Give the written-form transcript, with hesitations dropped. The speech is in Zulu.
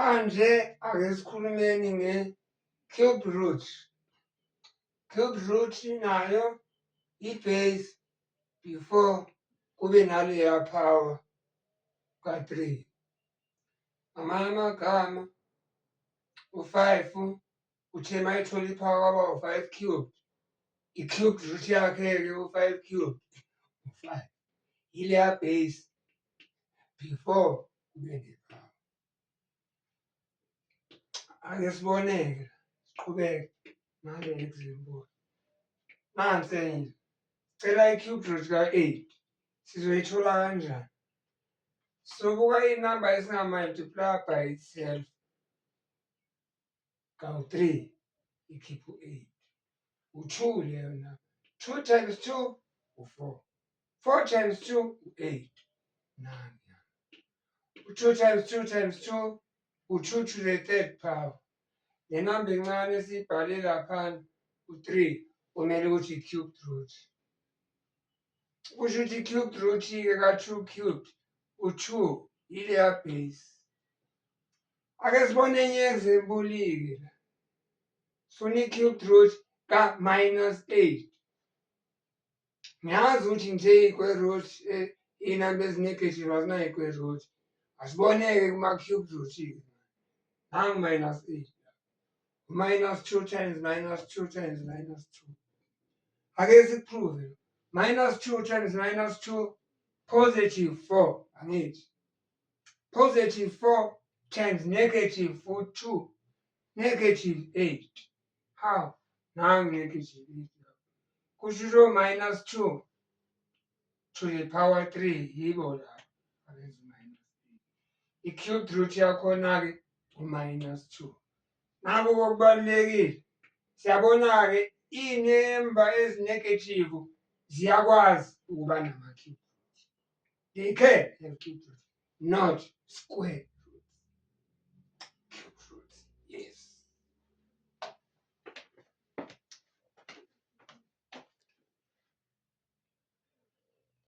Manje ake sikhulumeni nge-cube root. Cube root nayo i-base before kube naleya power ka-three. Ngamanye amagama u-five uthe uma ethola i-power kwaba u-five cubed. I-cubed root yakhe-ke u-five cubed u-five. Yileya base before kube ne-power. Ake sibone-ke siqhubeke ngale example. Nansi enye, cela i-cube root ka-eight. Sizoyithola kanjani? Sizobuka inamba esinga-multiply by itself kawu-three ikhiphe u-eight. U-two leyo na. Two times two, u-four. Four times two, u-eight. Nine. U-two times two times two, u-two to the third power. Le namba encane esiyibhale laphana, u-three, kumele ukuthi i-cubed root. Kusho ukuthi i-cubed root-ke ka-two cubed, u-two, yileya base. Ake sibone enye example-ke la. Sifuna i-cubed root ka-minus eight. Ngiyazi ukuthi nje i-square root iy'namba ezi-negative azinayo i-square root. Asibone-ke kuma-cubed root-ke. Nangu minus eight. Minus two times minus two times minus two. Ake siku-prove. Minus two times minus two, positive four, angithi? Positive four times negative four, two, negative eight. How? Nangu negative eight. Kusho ukuthi minus two to the power three yibo la abenza minus eight. I-cubed root yakhona-ke u-minus two. Ngakho okubalulekile siyabona-ke iy'nemba ezi-negative ziyakwazi ukuba nama-cube root. They can have cube root, not square.